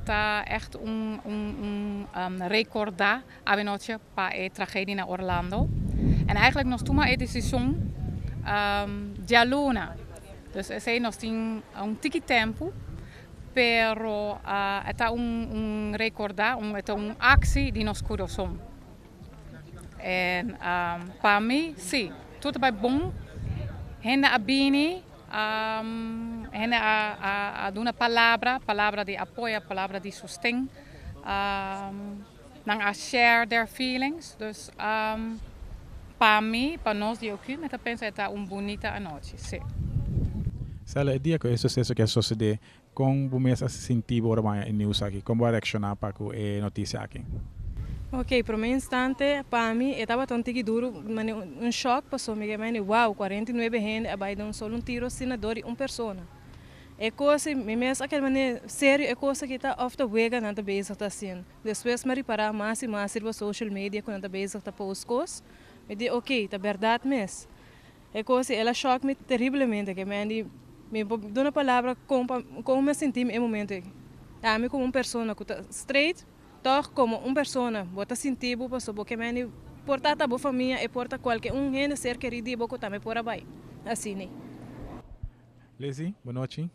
Ta echt un recorda anochi pa e tragedia na Orlando. En eigenlijk nos a tuma e decision dialuna. Dus esey nos tin un tiki tempo, pero ta un recorda, ta un actie di nos curason. En pa mi, si, tur bay bon. Hende a bini, hende a duna palabra, palabra di apoyo, palabra di sosten. Nan a share their feelings. Dus pa mi, pa nos di aki, mi ta pensa ta un bunita anochi, si. Sela, e dia cu e suceso cu a sucede, con bo mes a sinti ora e nieuws aki? Con bo a reacciona pa e noticia aki? Ok, pa un instante, pa mi, tabata un tiki duro, un shock paso mi, wow, 49 hende, a bay un solo un tiro asina door un persona. E cos, mi mes, aquel manera, serio, e cos cu ta off the wega nan ta bezig ta asina. Despues mi ripara mas y mas riba social media cu nan ta bezig ta post cos. Mi di, ok, ta berdad mes. E cos, el a shock mi terriblemente, cu mi mi duna palabra con mi sinti e momento. Ami como un persona cu ta straight, toch como un persona, bo ta sinti bo paso bo kiermen por ta bo famia y por ta cualke un hende ser kerido bo tambe por a bay. Asina, ne? Lizzie, bon nochi.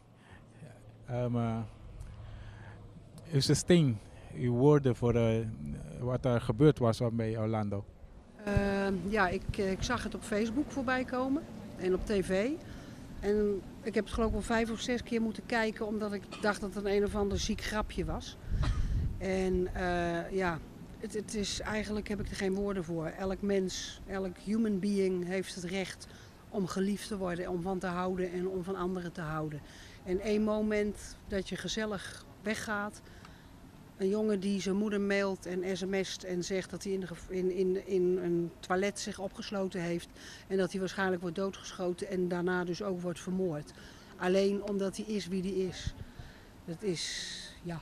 Uw sustain, uw woorden voor wat er gebeurd was bij Orlando. Ja, ik zag het op Facebook voorbij komen en op tv. En ik heb het geloof ik wel 5 of 6 keer moeten kijken, omdat ik dacht dat het een of ander ziek grapje was. En ja, het is eigenlijk heb ik er geen woorden voor. Elk mens, elk human being heeft het recht om geliefd te worden, om van te houden en om van anderen te houden. En één moment dat je gezellig weggaat, een jongen die zijn moeder mailt en sms't en zegt dat hij in, de, in, in, in een toilet zich opgesloten heeft en dat hij waarschijnlijk wordt doodgeschoten en daarna dus ook wordt vermoord. Alleen omdat hij is wie hij is. Dat is, ja.